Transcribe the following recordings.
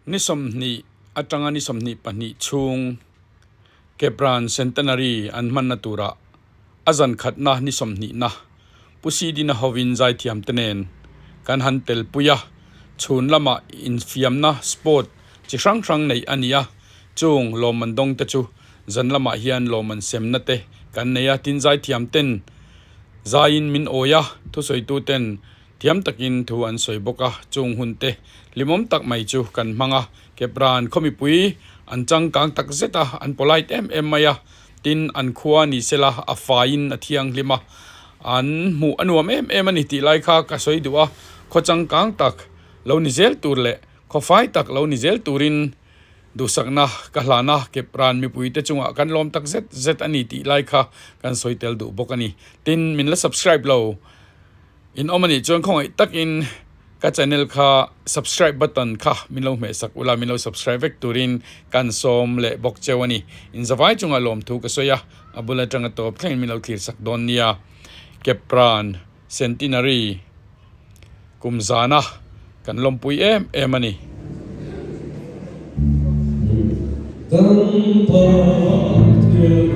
Ni 20 atanga ni 22 chhung Kepran Centenary an hmanna turah a zan khatna ni 20 na Pu Sidina hovin zaithiamte nen kan han telpui a, chhun lamah infiamna sport chi hrang hrang neih a ni a, chung lawmman dawngte chu zan lamah hian lawmman semna te kan nei a, tin zaithiamten zaiin min awi a, thusawituten thiam takin thu an sawi bawk a, chung hunte hlimawm tak mai chu kan hmang a, Kepran khaw mipui an changkang tak zet a, an polite em em mai a, tin an khua ni sela a faiin a thianghlim a, an hmuh a nuam em em a ni tih lai kha ka sawi duh a, khaw changkang tak lo ni zel tur leh khaw fai tak lo ni zel turin duhsakna ka hlan a, Kepran mipuite chungah kan lawm tak zet zet a ni tih lai kha kan sawi tel duh bawk a ni. Tin, min la subscribe lo. In awm anih chuan khawngaih takin ka channel kha subscribe button kha min lo hmeh sak ula, min lo subscribe vek turin kan sawm leh bawk cheu a ni. In zavai chunga lawmthu ka sawi a, a bul atanga tawp thlengin min lo thlir sak dawn nia. Kepran Centenary kum zana kan lawmpui em em a ni. Kan Pathian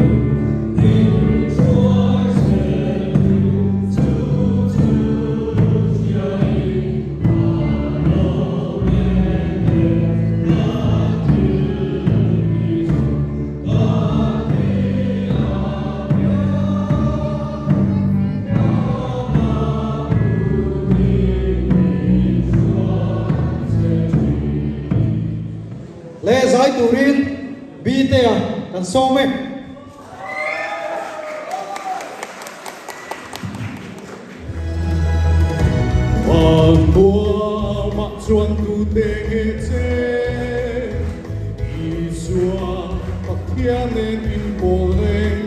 in hruai zel tu chu chu hriain a lo en e ka thil hi chu ka ti a piang amah duhin min hruai che thin. Le zai turin Btea kan sawm e. Van muamah chuan tute nge che Isua Pathian nen in pawl reng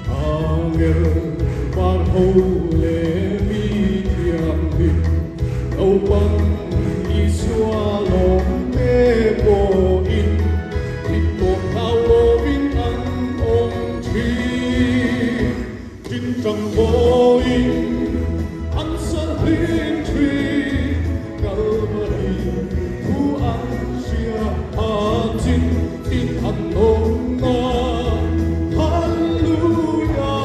Angel var ho leh mi thianghlim naupang Isua lawm te pawhin mit tawp hlau lovin an awm thin. Tingtang mawiin an sal hlim thin. Kalvari thu an hria a chin tin an awm na. Hallelujah,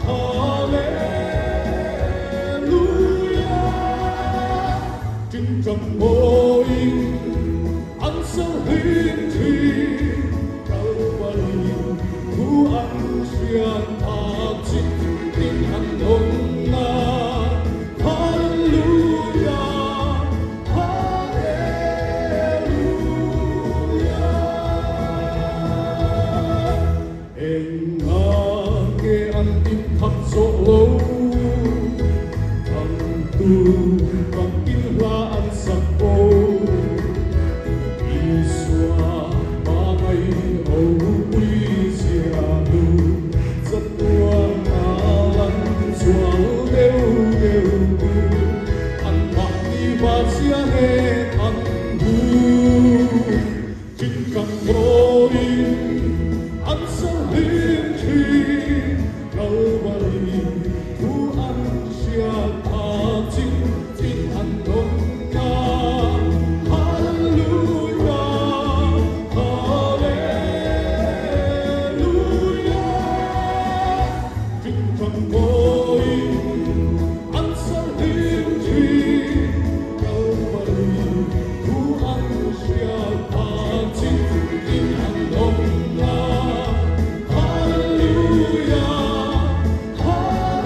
Hallelujah. Tingtang mawiin an sal hlim thin. Kalvari thu an hriat phak chin tin an awm na. Hallelujah, Hallelujah. Eng nga nge an inthak zawh lo? Thangtu takin hla an sak ko. Isua hmangaih ropui zia nu chatuan a lan chual deuh deuh tu. An mahni vazia nen an hmu. Tingtang mawiin an sal hlim thin, Kalvari thu an hriat a chin tin an awm na. Hallelujah, Hallelujah. Tingtang mawiin an sal hlim thin, Kalvari thu an hriat a chin tin an awm na. Hallelujah, Hallelujah.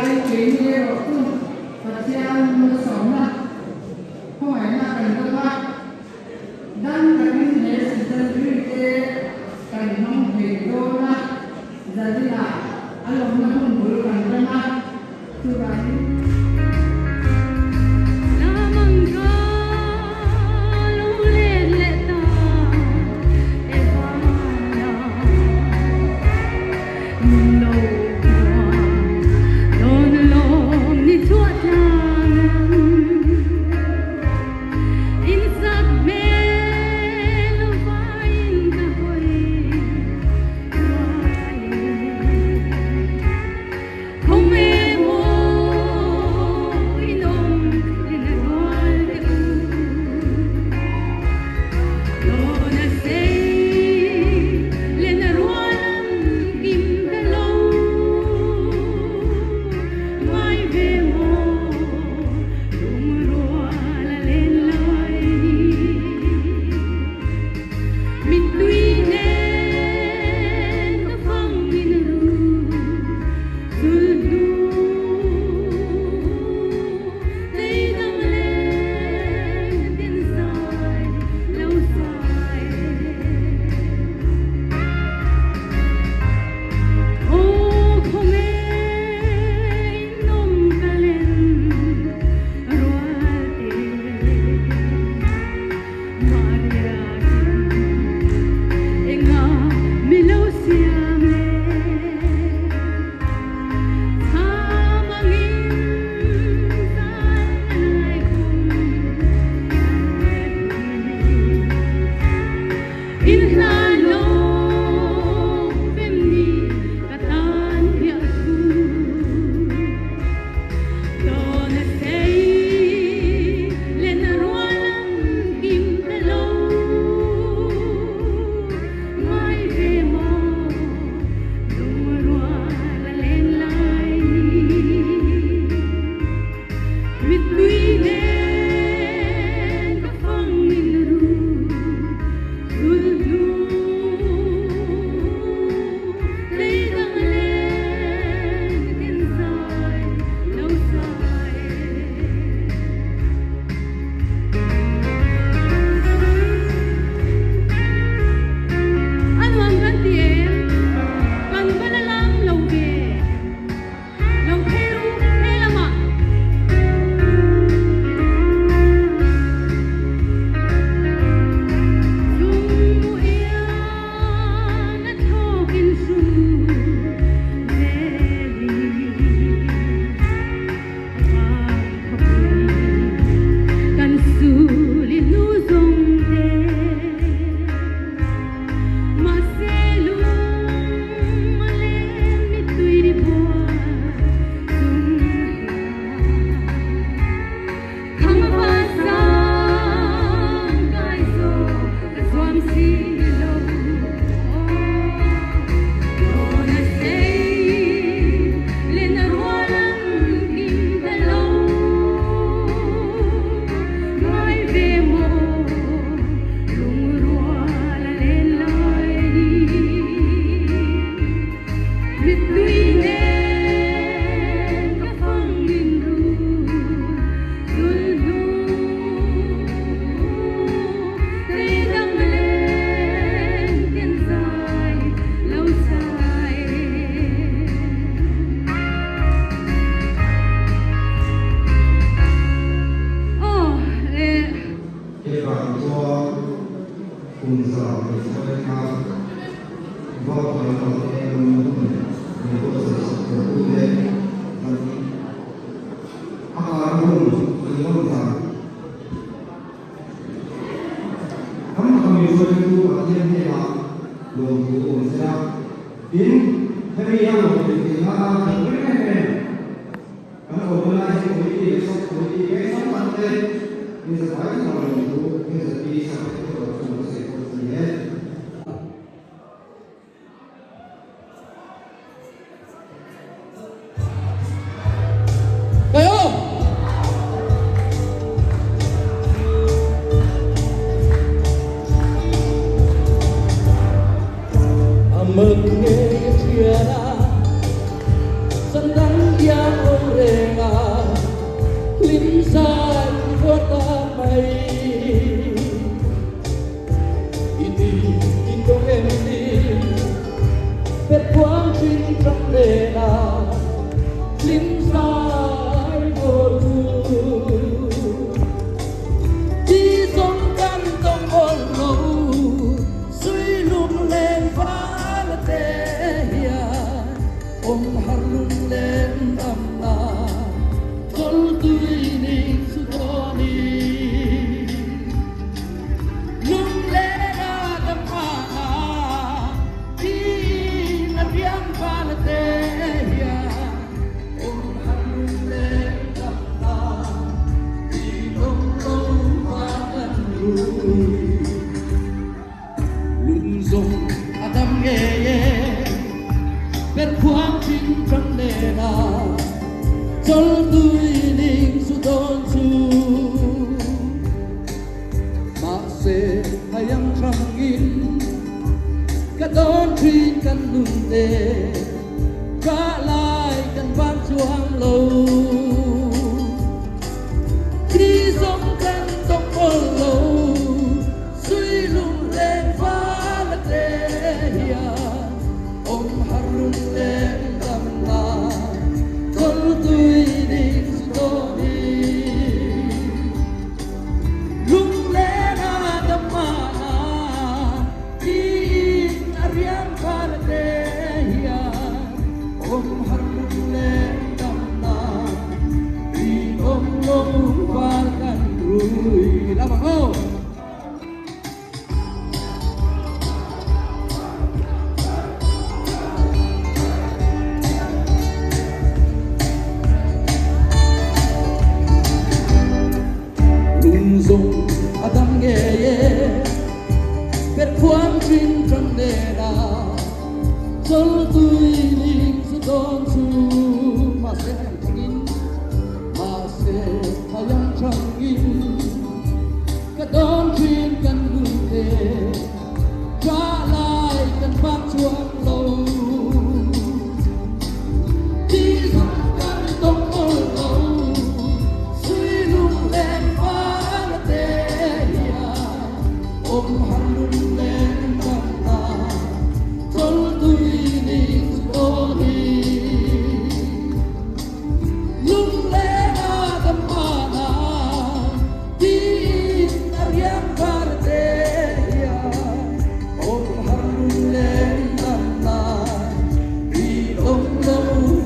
laiin keini erawh chu Pathian malsawmna khawngaihna kan dawng a, dam takin he centenary te kan hmang thei dawn a, zaninah a lawmna hun bul kan rem a, chuvangin. A mừng nghe thiền à, dân đắng ya. Chawltui ning chu dawn chu Mahse hayang thangin ka dawn thin kan nun te Ka lai kan van chuang lo Khi zawng kan tawng awl lo Sui lungleng val a te hian Awm har lungleng dam na Chawltui ning chu dawn hi Lungleng a dam mahna Tiin a riang val a te hian Awm har lungleng dam na Rinawm lo val kan rui lam ang aw. Lung zawng a dam ngei e, per khuang thin tang nena chawltui ning chu dawn chu mahse a yang thangin mahse a yang thangin Ka dawn thin kan nun te tha lai kan vak chuang lo Ti zawng kan tawng awl lo Sui lung leng val a te hian Awm har lung leng dang ta Chawl tui ni chu dawn hi Lungleng a dam hmana tiin a riang var te hian awm har lungleng dam lai rinawm lo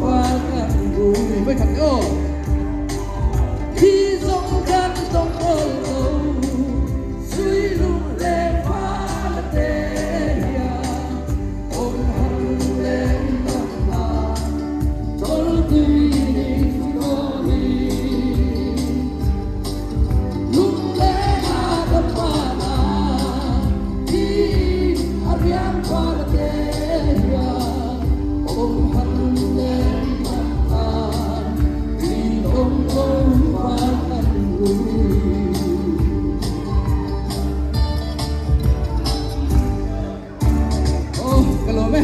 val kan rui voi khat aw Khi zawng kan tawng awl lo sui lungleng val a te hian awm har lungleng dam lai Oh, ka lawm e.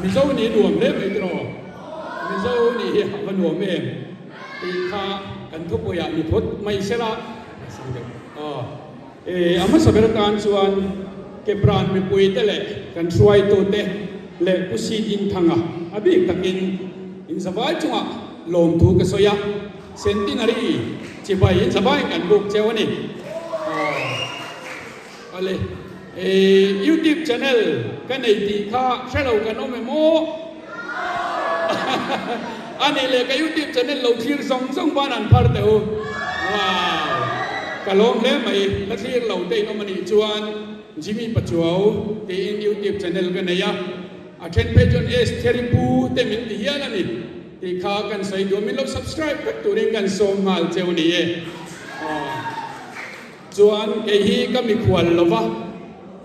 Mizo nih nuam hle mai tiraw? Mizo nih hi a va nuam em tih kha kan thupuiah ni phawt mai sela a sang deuh. Aw, e, a hmasa ber atan chuan Kepran mipuite leh kan hruaitute leh Pu Sidinthanga a bik takin inzavai chungah lawmthu ka sawi a. Centenary chibai in zavai kan buk cheu a ni. Aw ale e YouTube channel ka nei tih kha hre lo kan awm em aw? A nih leh ka YouTube channel lo thlir zawng zawng ban an phar teh u. Wow! Ka lawm hle mai, la thlir lo te in awm a nih chuan Jimmy Pachuau tiin YouTube channel ka nei a, a then phei chuan Estheri pu te min ti hial a ni. Tih kha kan sawi duh a, min lo subscribe vek turin kan sawm nghal cheu ni e. Aw. Chuan kei hi ka mikhual lo va,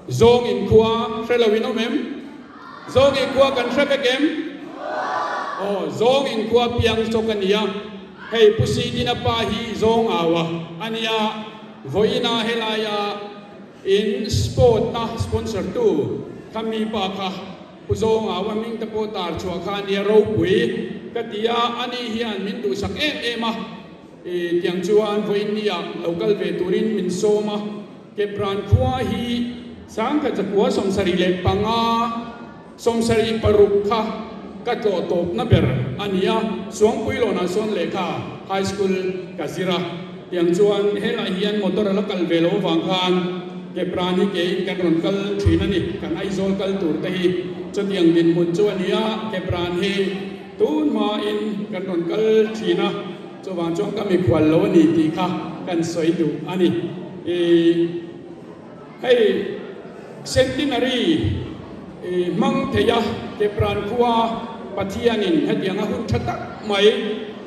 zawng inkhua hre lo in awm em? Zawng inkhua kan hre vek em? Aw, zawng inkhua piang chawk a nia. Hei Pu Sidina pa hi zawng au a a nia, vawiina helaia in sport na sponsor tu kha mi pa kha Pu Zawnga hming te pawh tar chhuah kha nia ropui ka ti a, ani hian min duhsak em em a, i tiang chuan vawiin nia lo kal ve turin min sawm a, Kepran khua hi 1975 76 kha ka tlawh tawpna ber a ni a, Suangpuilawnah sawn lehkha High School ka zir a, tiang chuan helai hian motor a la kal ve lo avang khan Kepran hi keiin kan rawn kal thin a ni, kan Aizawl kal tur te hi chutiang dinhmun chu a ni a, Kepran hi tun hmain kan rawn kal thin a, chuvang chuan ka mikhual lo a ni tih kha kan sawi duh a ni. Ih hei Centenary hmang thei a Kepran khua Pathianin hetianga hun tha tak mai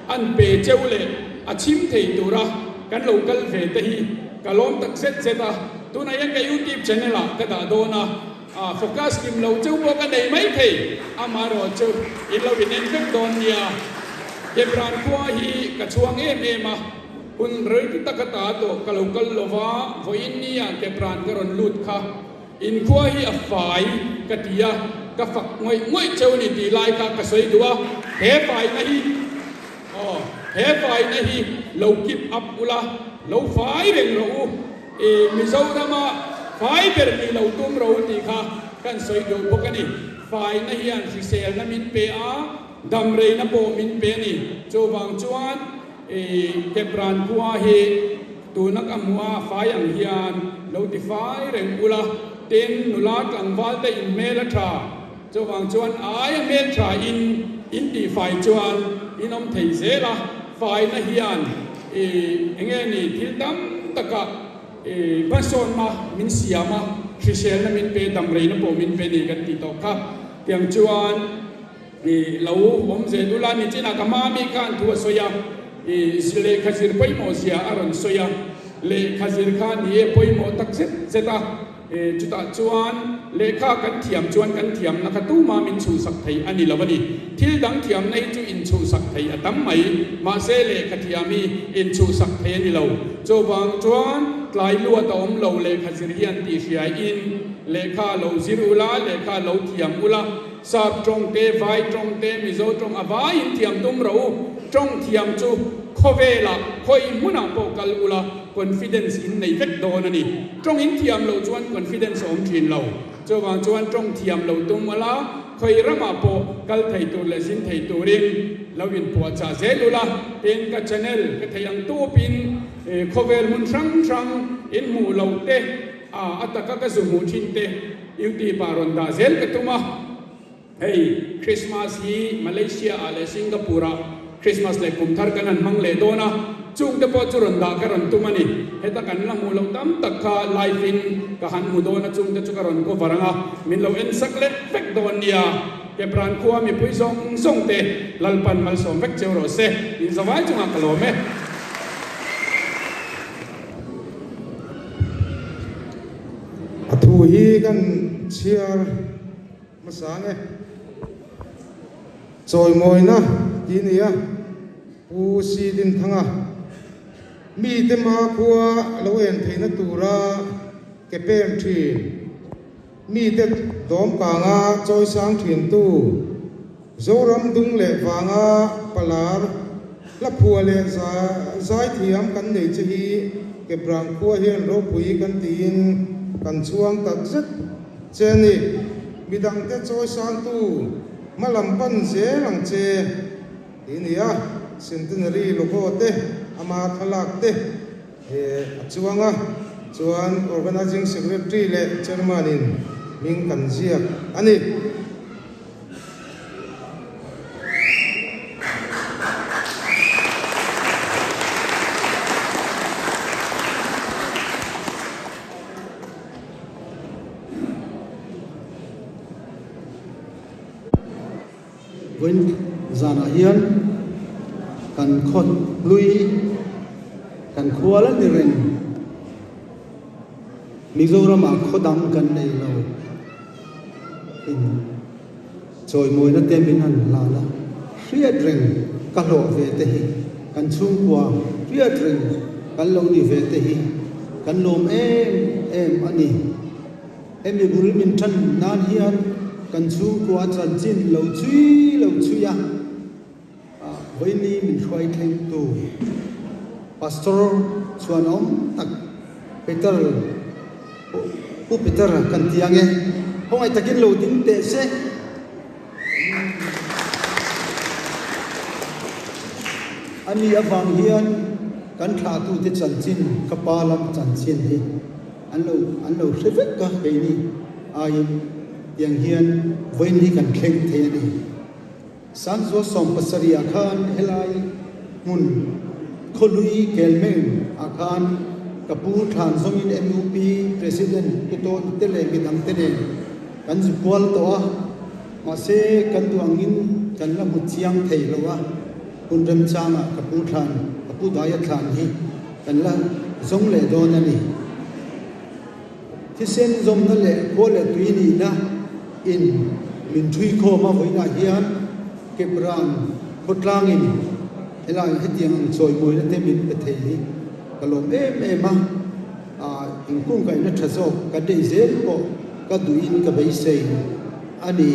an pe cheu leh a chhim thei tura kan lo kal ve te hi Ka lawm tak zet zet a, tunah hian ka youtube channel ah ka dah dawn a, A focus kim lo cheu pawh ka nei mai thei, amaherawhchu in lo inen vek dawn nia. Hebran khua hi ka chhuang em em a, hun rei tak a ta tawh ka lo kal lo va, vawiin nia Kebran ka rawn lut kha in khua hi a fai ka ti a, ka fak ngawih ngawih cheu ni tih lai kha ka sawi duh a, he faina hi aw he faina hi lo keep up ula, lo fai reng rawh u. I Mizorama fai ber ni lo tum ro tih kha kan sawi duh bawk a ni. Faina hian hriselna min pe a, damreina pawh min pe a ni. Chuvang chuan i Kepran khua hi tuna ka hmuh a fai ang hian lo ti fai reng ula, tin nula tlangval te in hmel a tha. Chuvang chuan aia hmel tha in in tih fai chuan in awm thei zel a, faina hian i enge ni thil tam taka i hmasawnna min siam a, hriselna min pe, damreina pawh min pe ni kan tih tawh kha. Tiang chuan i lo awm zel ula, nichinah ka hma mi khan thu a sawi a, i lehkha zir pawimawh zia a rawn sawi a, lehkha zir kha ni e pawimawh tak zet zet a. Chutah chuan lehkha kan thiam chuan kan thiamna kha tuma min chhuhsak thei a ni lo a ni. Thil dang thiamna hi chu inchhuhsak thei a tam mai, mahse lehkha thiam hi inchhuhsak thei a ni lo. Chuvang chuan tlai luat a awm lo lehkha zir hian tih hriaiin lehkha lo zir ula, lehkha lo thiam ula, Sap tawng te, Vai tawng te, Mizo tawng a vaiin thiam tum rawh u. Tawng thiam chu khawvelah khawi hmunah pawh kal ula confidence in nei vek dawn a ni. Tawng in thiam loh chuan confidence a awm thin lo. Chuvang chuan tawng thiam lo tum ula, khawi ramah pawh kal thei tur leh zin thei turin lo inpuahchah zel ula, tin ka channel ka thei ang tupin khawvel hmun hrang hrang in hmuh loh te, a taka ka zu hmuh thin te, YouTube ah rawn dah zel ka tum a, hei Christmas hi Malaysia ah leh Singapore ah Christmas leh kum thar kan han hmang leh dawn a, chung te pawh chu rawn dah ka rawn tum a ni. Heta kan la hmuh loh tam tak kha live in ka han hmu dawn a, chung te chu ka rawn cover ang a, min lo en sak leh vek dawn nia. Kepran khua mipui zawng zawng te Lalpan malsawm vek cheu rawh se, in zavai chungah ka lawm e. A thu hi kan chhiar hmasa ang e. Chawimawina tih a ni a, Pu Si Dinthanga mite hmakhua lo en theihna tura ke pem thin, mite dawmkanga chawisang thintu, Zoram dung leh vanga palar hla phua leh zaithiam kan nei che hi Kebrang khua hian ropui kan tiin kan chhuang tak zet che a ni. Midangte chawisangtu hma lam pan zel ang che tih a ni a, Centenary logo te, ama thlalak te a chuang a, chuan Organising Secretary leh Chairman in hming kan ziak a ni. Vawiin zanah hian kan khaw hlui kan khual a ni reng. Mizoramah khaw dang kan nei lo. In chawimawina te min han hlan a, hriat reng ka hlawh ve te hi, kan chhungkua hriat reng kan lo ni ve te hi kan lawm em em a ni. Hemi bul min tan nan hian kan chhungkua chanchin lo chhui lo chhui a, Vawiini min hruai thlengtu Pastor chhuanawm tak Peter Pu Peter kan ti ang e, khawngaih takin lo ding teh se. Ani avang hian kan thlahtute chanchin, ka pa lam chanchin hi an lo an lo hre vek a, keini aiin tiang hian vawiin hi kan thleng thei a ni. Sangzua 70 ah khan helai hmun Khawlui Kelmeng ah khan ka pu thlan zawngin MUP President Pu Tawn te leh midang te nen kan zu kual tawh a, mahse kan duh angin kan la hmu chiang thei lo a, hun remchangah ka pu thlan, ka pu Daia thlan hi kan la zawng leh dawn a ni. Thisen zawmna leh khua leh tui nihna in min thui khawm a, vawiinah hian Kepran khawtlangin helai hetiang ang chawimawina te min pe thei hi ka lawm em em a, inkungkaihna tha zawk ka neih zel pawh ka duhin ka beisei a ni.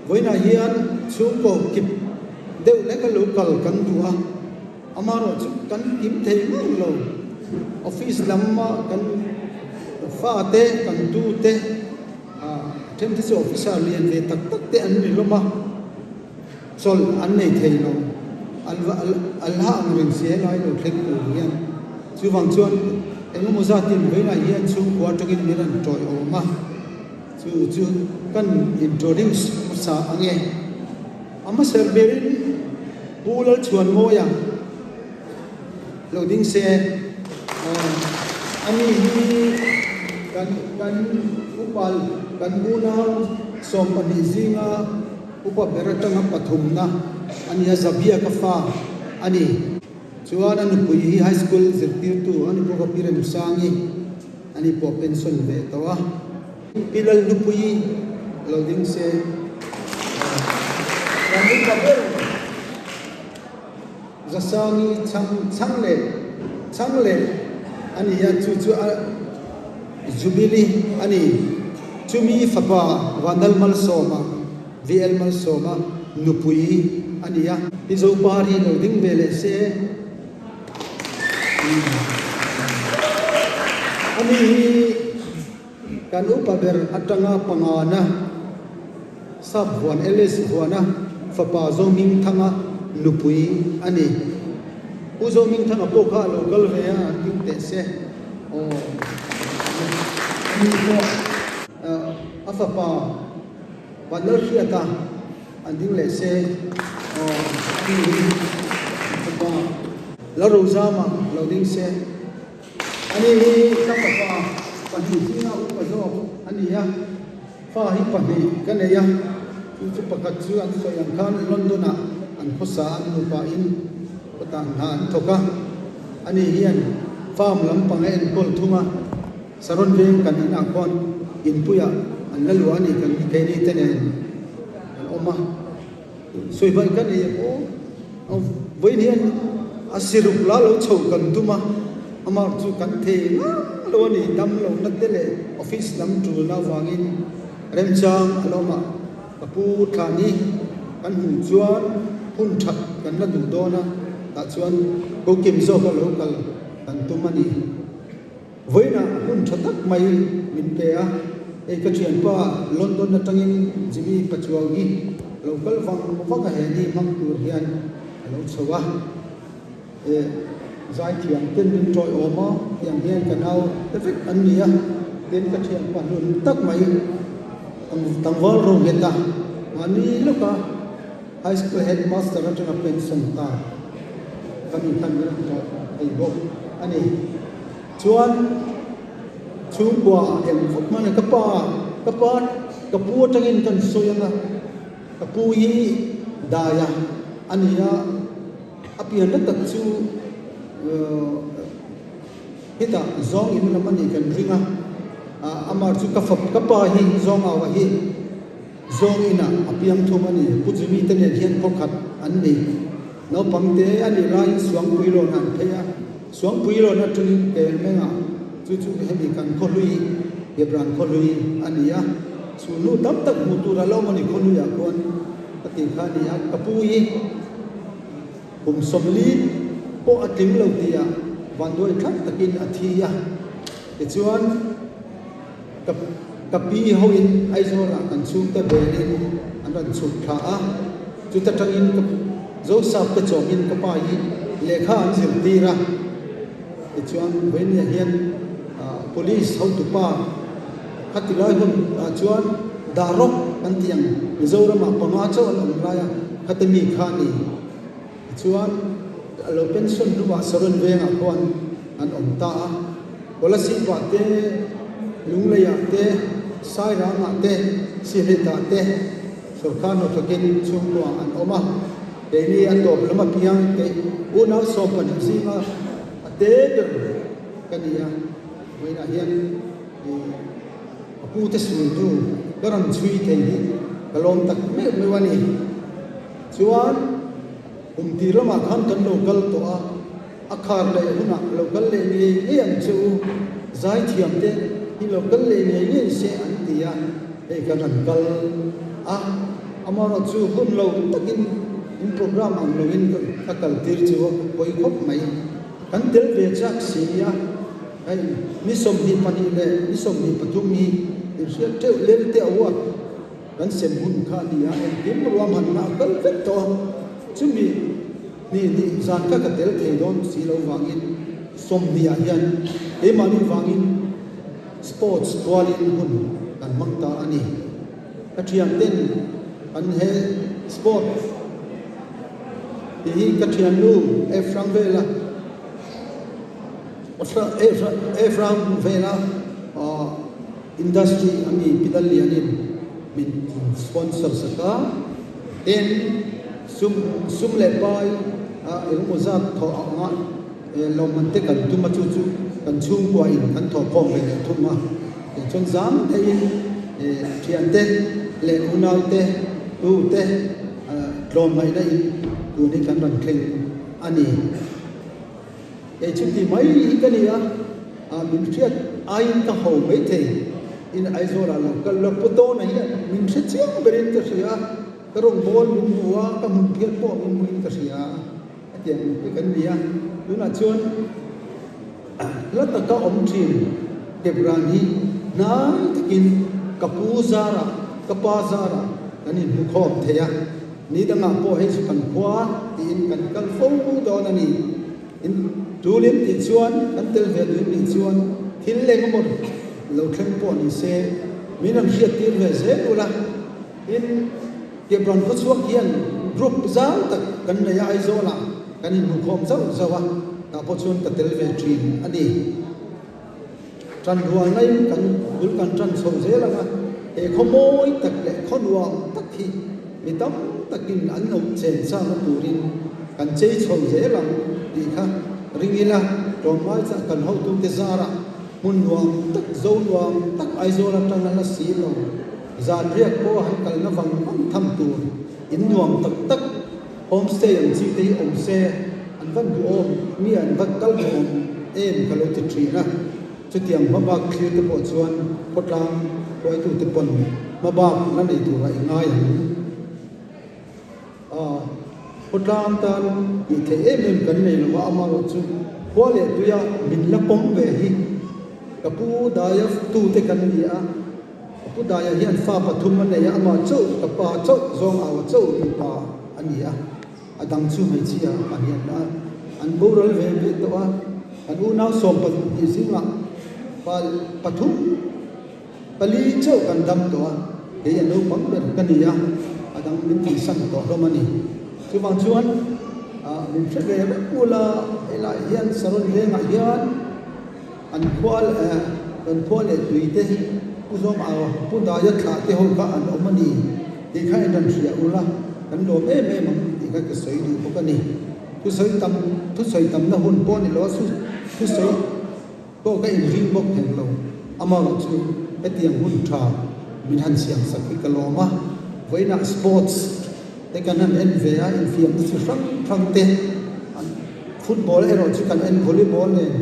Vawiinah hian chhungkaw kip deuh leka lo kal kan duh a. Amaherawhchu kan kim thei ngang lo. Office lama kan fate, kan tute, a then te chu officer lian ve tak tak te an ni hlawm a, chawlh an nei thei lo. An hla ang reng si helai lo thleng tur hian. Chuvang chuan engemaw zatin vawiinah hian chhungkua atangin min rawn tawiawm a, chu chu kan introduce hmasa ang e. A hmasa berin Pu Lalchhuanmawia lo ding se, ani hi kan kan upa kan unau 12 zinga upa ber atanga pathumna a ni a, Zabia ka fa a ni. Chuan a nupui hi high school zirtirtu a ni bawk a, Pi Remsangi a ni pawh pension ve tawh a. Pi Lalhlupuii lo ding se kan upa ber Zasangi chhang chhang leh chhang leh a ni a, chu chu a Jubilee a ni. Chumi fapa Vanlal Malsawma, VL Malsawma nupui a ni a. Pi Zopari lo ding ve leh se. Ani hi kan upa ber atanga pangana Sap Huan LS Huana fapa Zohmingthanga nupui a ni. Pu Zohmingthanga pawh kha a lo kal ve a, an ding teh se. Aw, ani pawh a fapa Vanlalhriata An ding leh se aw ani hi fapa la Rozama lo ding se. Ani hi ka fapa pahnih zinga upa zawk a ni a, fa hi pahnih ka nei a, chu chu pakhat chu an sawi ang khan London ah an khawsa an nupa in kawtah hna an thawk a, ani hian farm lampang a enkawl thung a, Saron veng kan inah khuan inpuiah an la luah a ni kan keini te nen kan awm a, sawi hmaih ka nei aw, vawiin hian a siruk la lo chho kan tum a, amah chu kan thei ngang lo a ni, dam lohna te leh office lam tulna avangin remchang a lo awm a, ka pu thlan hi kan hmuh chuan hun that kan la duh dawn a, tah chuan kokim zawka lo kal kan tum a ni. Vawiinah hun tha tak mai min pe a, hei ka thianpa London atangin Jimmy Pachuau hi lo kal vang vang a he ni hmang tur hian a lo chho a, e zaithiam ten min tawiawm a, tiang hian ka nau te vek an ni a, tin ka thianpa hlun tak mai tlangval ro nghet a, mahni lawka High School Headmaster atanga pension ta kan inhlan vel tawh thei bawk a ni. Chuan chhungkua eng vak hmang ka pa ka pa ka pu atangin kan sawi ang a, ka pu hi daia a ni a, a pianna tak chu hetah zawng in lam a nih kan ring a, amah chu ka fap ka pa hi zawng au a hi. Zawng inah a piang thum a ni. Pu Jimmy te nen hian khaw khat an ni. Naupang te a nih laiin Suangpuilawn an phei a. Suangpuilawn atangin Kelmengah chu chu hemi kan khawhlui, Hebran khawhlui a ni a. Chhunnu tam tak hmuh tur a lo awm a ni khawhluiah khuan ka tih kha a ni a. Ka pu hi kum 40 pawh a tling lo tihah vanduai thlak takin a thi a. Tichuan. Ka ka pi hoin Aizawlah kan chhungte belin an rawn chhuk thla a, chuta tangin ka Zosap te chawmin ka pa hi lehkha an zirtir a, tichuan Vawinia hian Police hotupa khati lai hun ah chuan Darok kan tih ang Mizoramah panga chauh an awm lai a, khati mi kha a ni. Tichuan a lo pension hnuah Saron vengah khuan an awm ta a. Kolasib-ah te, Lungleiah te, Sairangah te, Sihletah te sorkar hnathawkin chhungkua an awm a. Keini a tawp lam apiang te unau 12 zinga a te ber ka ni a. Vawiinah hian. Ka pute sultu ka rawn chhui thei hi ka lawm tak meuh meuh a ni. Chuan kum tir lamah khan kan lo kal tawh a, a khar leh hunah lo kal leh ngei ngei ang che u, zaithiam te hi lo kal leh ngei ngei se an ti a, hei kan rawn kal a, amaherawhchu hun lo takin in programme ang loin ka kal tir chu a pawi khawp mai. Kan tel ve chak si a. Hei ni 22 leh ni 23 hi inhriat teuh lel te award kan sem hun kha a ni a, engkim ruahmanna a kal vek tawh a, chumi ni ni zan kha ka tel thei dawn si lo vangin 20 ah hian keimahni vangin sports kualin hun kan hmang ta a ni. Ka thianten kan he sport tih hi ka thiannu Ephraim Vela Ephraim vela industry a mi Pidal Lianin min sponsor sak a, tin sum sum leh pai engemaw zat thawh anga lawmman te kan tum a, chu chu kan chhungkua in kan thawhkhawm ve leh thung a, tichuan zam theihin thiante leh unaute tute tlawmngaihna in tun hi kan rawn thleng a ni. Kei chu ti mai hi ka ni a, min hriat aiin ka ho mai thei. In Aizawlah lo kal lo pu Tawna hian min hre chiang berin ka hria a, ka rawngbâwl min hmu a, ka hmun phiat pawh min hmuin ka hria a, hetiang ang hi kan ni a. Tunah chuan hla taka awm thin Kepran hi hnai takin ka pu zarah, ka pa zarah kan inhmu khawm thei a. Ni dangah pawh hei chu kan khua tiin kan kal fo dawn a ni. In tulin tih chuan kan tel ve duh nih chuan thil eng emaw lo thleng pawh ni se min rawn hriat tir ve zel ula. Tin, Kepran khawchhuak hian group zau tak kan nei a, Aizawlah kan inhmukhawm zauh zauh a, tah pawh chuan ka tel ve thin a ni. Ṭan rualnain kan bul kan ṭan chho zel ang a, he khaw mawi tak leh khaw nuam tak hi mi tam takin an lo chen chakna turin kan chei chho zel ang tih kha ring ila, tlawmngai chah kan hotute zarah hmun nuam tak, zo nuam tak Aizawl atanga la si lo, zan riak pawha han kalna vang vang tham tur in nuam tak tak Homestay ang chi te hi awm se an van duhawm mi an va kal duhawm em ka lo ti thin a, chutiang hmabak thlir te pawh chuan khawtlang hruaitu te pawn hmabak la nei tura i ngai ang. Aw, khawtlang tan tih theih em em kan nei lova amaherawh chu khua leh tuia min la pawm ve hi ka pu daia tute kan ni a. Ka pu Daia hian fa pathum a nei a, amah chauh, ka pa chauh, zawng au a chauh mipa a ni a, a dang chu hmeichhia a ni an a, an boral ve ve tawh a, kan unau 12 zingah pa pathum, pali chauh kan dam tawh a, kei a naupang ber ka ni a, a dang min tihsan tawh hlawm a ni. Chuvang chuan min hre ve reng ula, helaiah hian Saron vengah hian, An khua leh kan khua leh tui te Pu Zawm Au, Pu Daia thlah te ho kha an awm a ni tih kha in rawn hria ula, kan lawm em em ang tih kha ka sawi duh bawk a ni. Thusawi tam, thusawi tamna hun pawh ni lo a, thusawi pawh ka inring bawk thei lo. Amaherawh chu hetiang hun tha min han siam sak hi ka lawm a, vawiinah sports te kan han en ve a, infiamna chi hrang hrang te an. Football erawh chu kan en volleyball nen,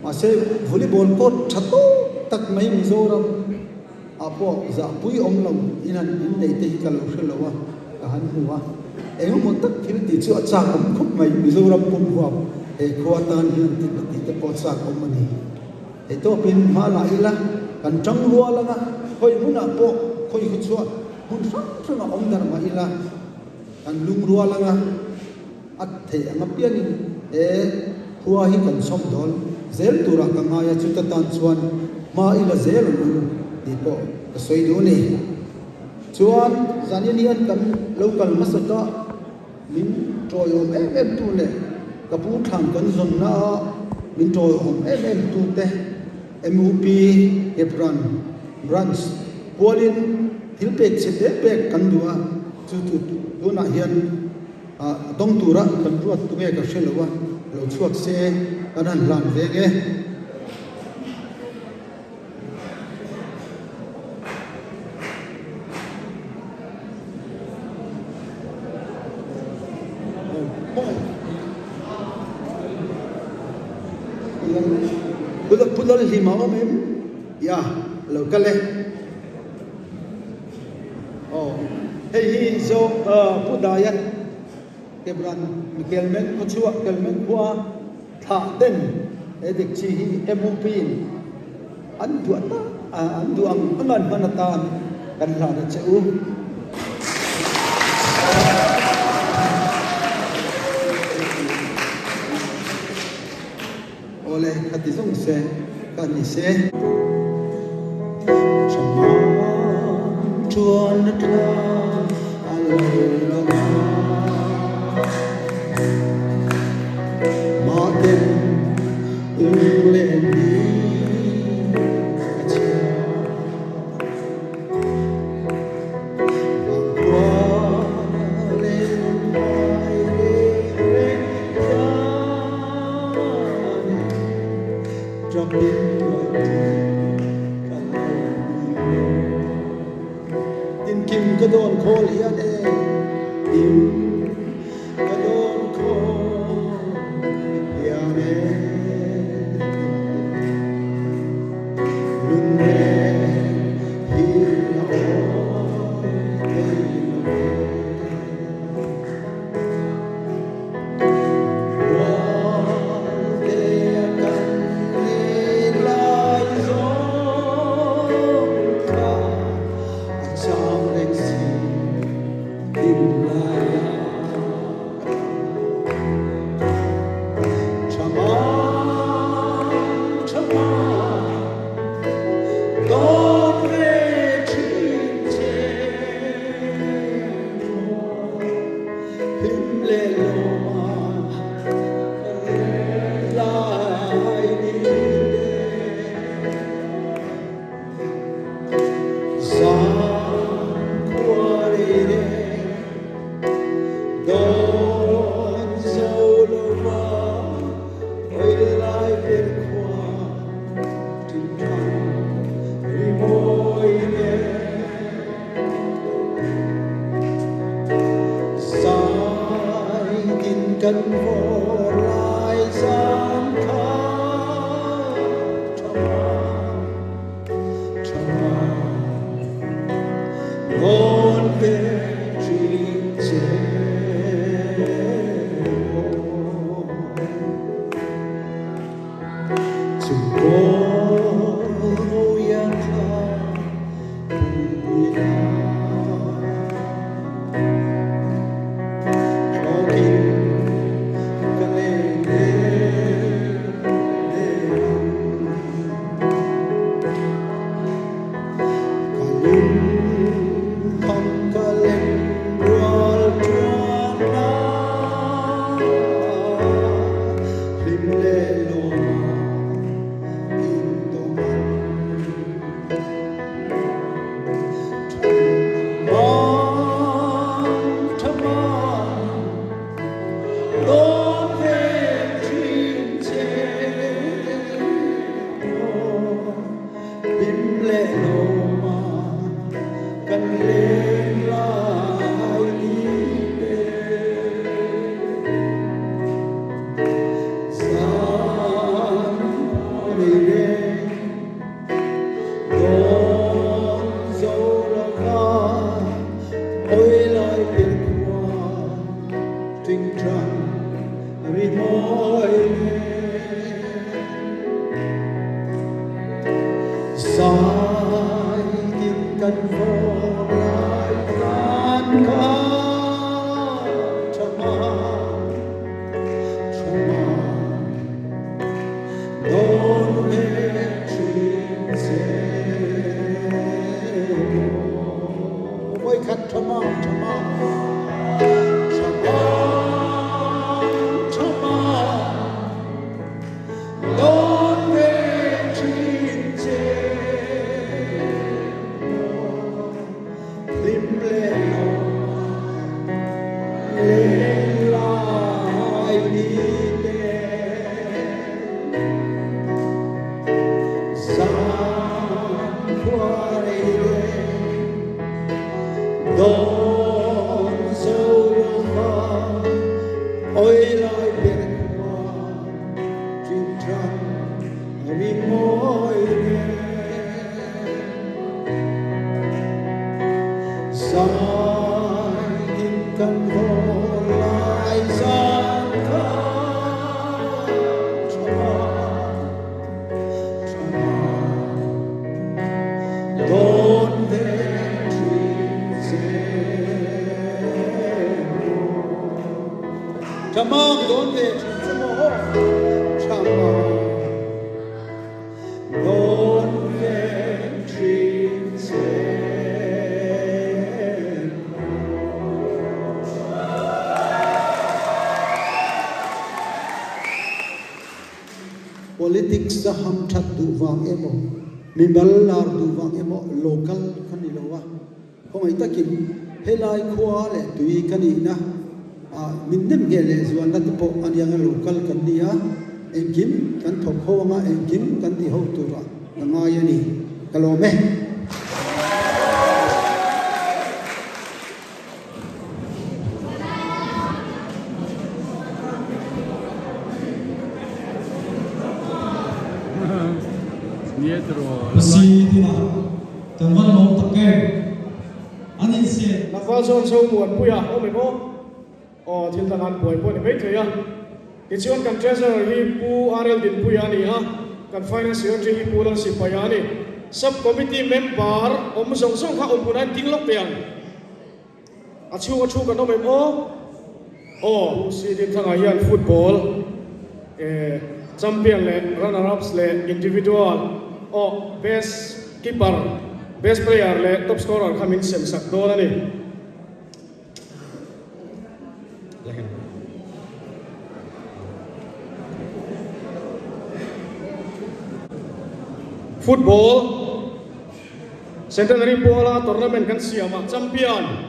mahse volleyball court tha tawk tak mai Mizoram ah pawh zahpui awm lo in han in neih te hi ka lo hre lo a, ka han hmu a, engemaw tak thil tih chu a chak awm khawp mai Mizoram pum huap he khua tan hian tih na tih te pawh a chak awm a ni. Hei tawpin hma lah ila kan tang rual anga khawi hmunah pawh khawi khaw chhuah hmun hrang hrangah awm darh mah ila kan lungrual anga, A theih ang apiangin he khua hi kan chhawm dawn zel turah ka ngai a, chuta tan chuan hma i la zel ang u tih pawh ka sawi duh a ni. Chuan zanin hian kan lo kal hmasa ta min tawiawm em em tu leh ka pu thlan kan zawnna a min tawiawm em em tu te MUP Hebron Branch kualin thil pek chhe pek pek kan duh a, chu chu tunah hian A dawng tura kan ruat tu nge ka hre lo a, lo chhuak se kan han hlan ve nge. Lalhlima awm em? Ya, lo kal e. Aw, hei hi zawng Pu Daia Kebran Kelmen khawchhuah Kelmen khua thlah ten he dekchi hi MUP in an duah tak an duh ang ang an hman atan kan hlan a che u. Awle, kha ti zawng se ka ni se. Thamang chuan a tla a lo lang a, mahten lunglen hi ka chhia. Tinkim ka dawn khawl hian e, Tim ka dawn khawl hian e. Lungreng hi a awi thei lo ve. Rualte a kan len lai zawng kha a chang reng si hlim lai ah. Dawn zo lova oi lai ber khua ṭinṭan rimawi nen. Zai tin kan vawr lai zan kha ṭha ṭha. Dawn ve ṭhin che maw. Chung kawl a kha pui a. Thlawkin ka leng em em ang. Ka lungkham ka lem rual chuan a hlim leh lawm a intawm an. Thamang, thamang, dawn ve thin che maw. Hlim leh lawm a kan leng lai ni te. Zan rei reng dawn zo lova oi lai pian khua tingtang ri mawi nen. Zai tin kan vawr lai zan kha tha mang, tha mang, dawn ve thin che maw. Vawikhat tha mang, tha mang, tha mang, tha mang. Dawn ve thin che maw. Ka mak dawn ve thin che maw? Tha mak dawn ve thin che maw? Politics a ham that duh vang emaw, mimal lar duh vang emaw local kha ni lo a. Khawngaih takin helai khua leh tui ka nihna ah min nem ngheh leh zualna te pawh a nia lo kal kan ni a, engkim kan thawk ho anga engkim kan ti ho turah ka ngai a ni. Ka lawm e. Kan van lawm tak em? An insiam. Tlangval zawn zo muanpuia awm em aw? Aw, thil dang an buai pawh a ni maithei a. Tichuan kan Treasurer hi Pu RL Dinpuia a ni a, kan Finance Secretary hi Pu Lalsipaia a ni. Sub Committee member awm zawng zawng kha awm hmunah an ding lawk teh ang. A chhunga thu kan awm em aw? Aw. Pu C Dinthanga hian football champion leh runner ups leh individual aw best keeper, best player leh top scorer kha min sem sak dawn a ni. Football Centenary Puala tournament kan siam a, champion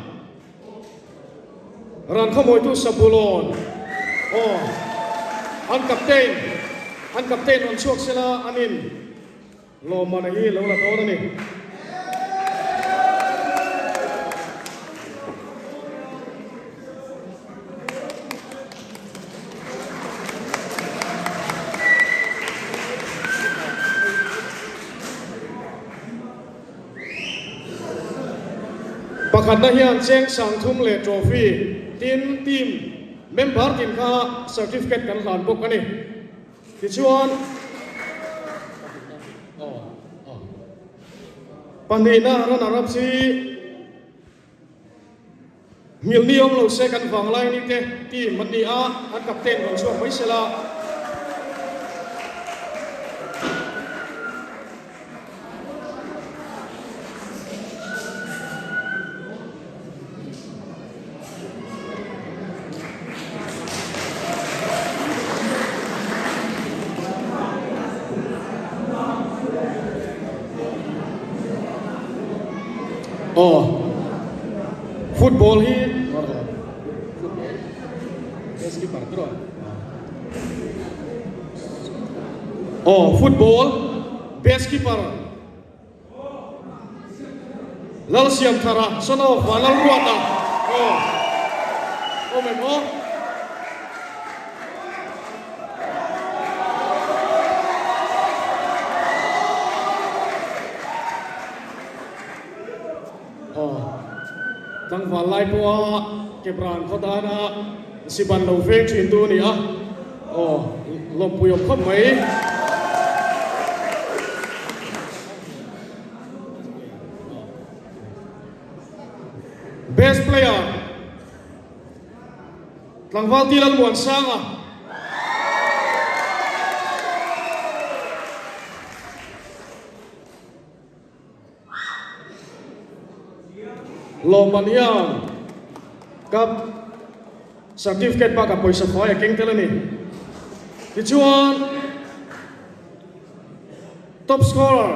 Rankhamuaitu Sabulon aw an captain an captain rawn chhuak sela an in lawmman a hi lo la dawn a ni. Pakhatna hian cheng sangthum leh trophy tin team member tin kha certificate kan hlan bawk a ni. Tichuan, pahnihna runner up hi Hmilni awm lo se kan vanglai ni te team an ni a, an captain rawn chhuak mai sela. Aw football hi aw football best keeper Lalsiamthara son of Vanlalruata aw awm em aw. Aw tlangval lai pawha Kebran khaw dana siban lo veng thin tu a ni a, aw lawmpui awm khawp mai. Best player Tlangval Ti Lalmuansanga. Lawmman hian cup certificate bakah pawisa fai a keng tel a ni. Tichuan top scorer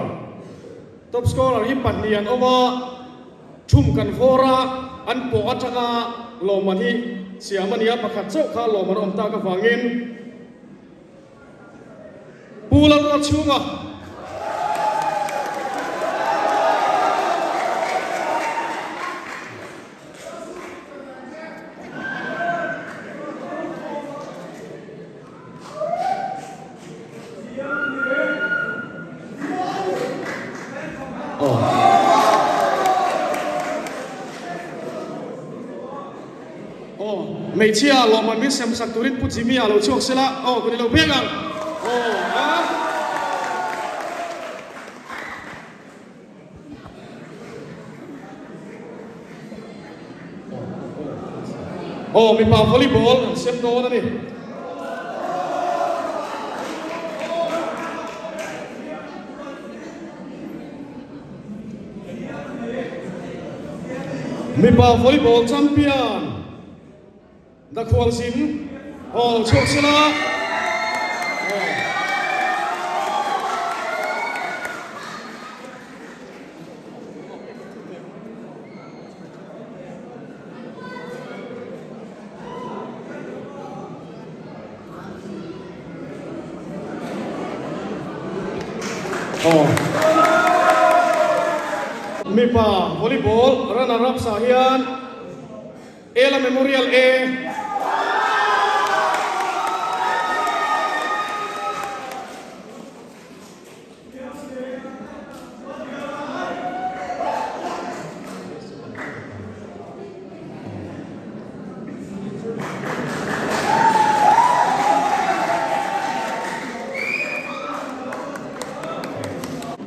top scorer hi pahnih an awm a, thum kan vawr a, an pawh atanga lawmman hi siam a ni a, pakhat chauh kha lawmman a awm tak avangin Pu Lalruatchhunga. Aw, hmeichhia lawmman min sem sak turin Pu Jimmy a lo chhuak sela, aw ka ni lo pek ang. Aw, a. Aw mipa volleyball an sem dawn a ni. Mipa volleyball champion Dakhualzin aw lo chhuak sela. Aw. Mipa volleyball runner ups ah hian Ela Memorial A.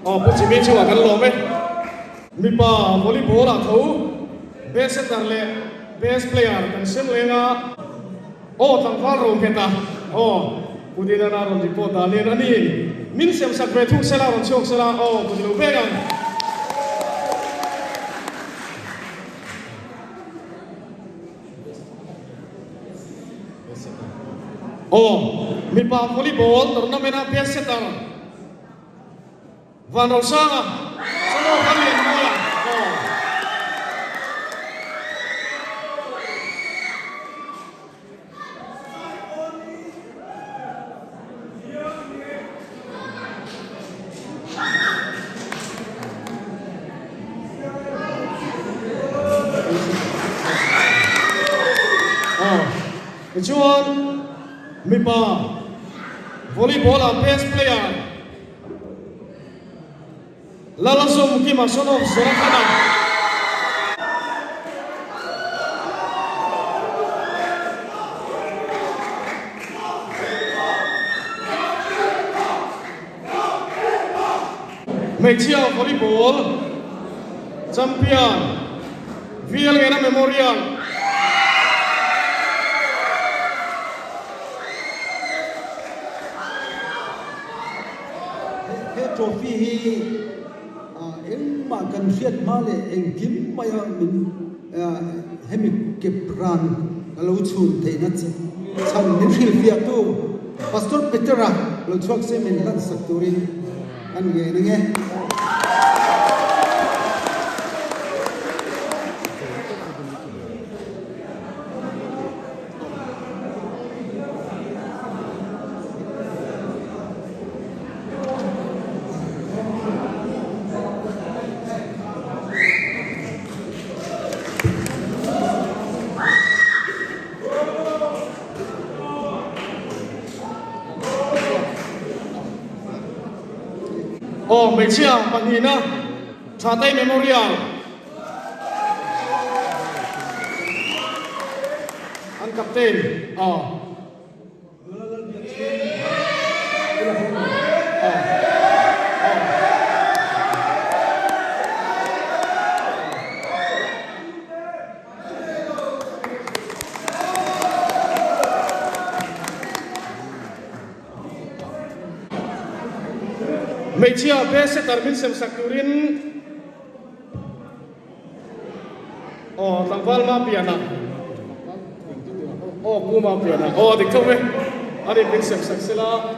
Aw Pu Jimmy chu a kan lawm e. Mipa volleyball ah tho best setter leh best player kan sem leng a. Aw tlangval ro nghet a. Aw Pu Dinana rawn report dan in a ni. Min sem sak ve thung sela rawn chhuak sela aw kut lo vek ang. Aw mipa volleyball tournament a best setter Vanrosanga Sano Lallianmawia aw. Aw tichuan mipa volleyball ah best player Lalazawmkima son of Zorathana. Hmeichhia volleyball champion VL Ngena Memorial. He trophy hi engmah kan hriat hma leh engkim maia min hemi kep ran a lo chhun theihna chhan min hrilhfiahtu Pastor Petera lo chhuak se min hlansak turin kan ngen ang e. Aw hmeichhia pahnihna Thatai Memorial An captain aw. Hmeichhia best setter min sem sak turin Aw tlangval ma pian ah Aw pu ma pian ah Aw dik tho e a rin min sem sak sela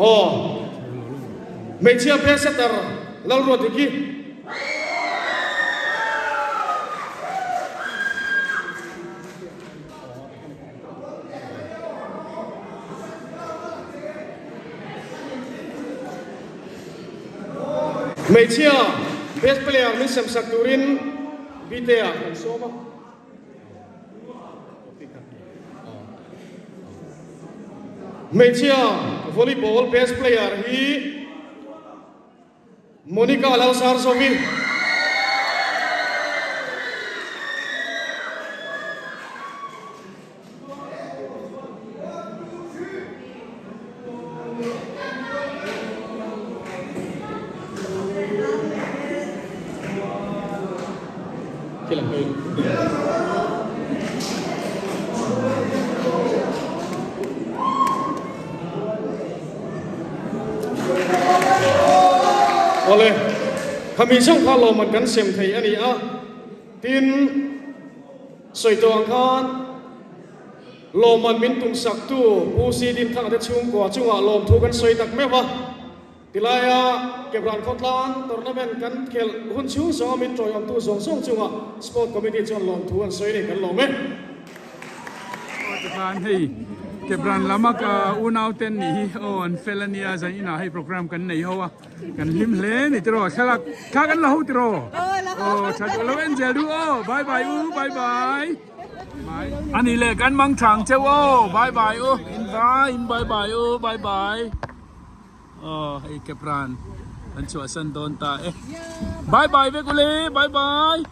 Aw hmeichhia best setter Lalruatdiki. Hmeichhia best player min sem sak turin Bite-a kan sawm a. Hmeichhia volleyball best player hi Monica Lalsarzovi. Awle, khami zawng kha lawmman kan sem thei a ni a, tin sawi tawh ang khan lawmman min tumsaktu Pu Si Dinthanga te chhungkua chungah lawmthu kan sawi tak meuh a. Tilaia Kebran khawtlang tournament kan khelh hun chhung zawnga min tawiawmtu zawng zawng chungah Sport Committee chuan lawmthu an sawi a ni, kan lawm e. Aw tikhan hei Kebran lama ka unau ten nih hi aw an fel a nia zan inah hei program kan nei ho a kan hlim hle ni tiraw thlalak thla kan la ho tiraw aw tha duh lo en zel duh aw bye bye u bye bye ani leh kan mang thang cheu aw bye bye u in vai in bye bye u bye bye. Aw hei Kepran an chhuahsan dawn ta e. Bye bye vek ule bye bye.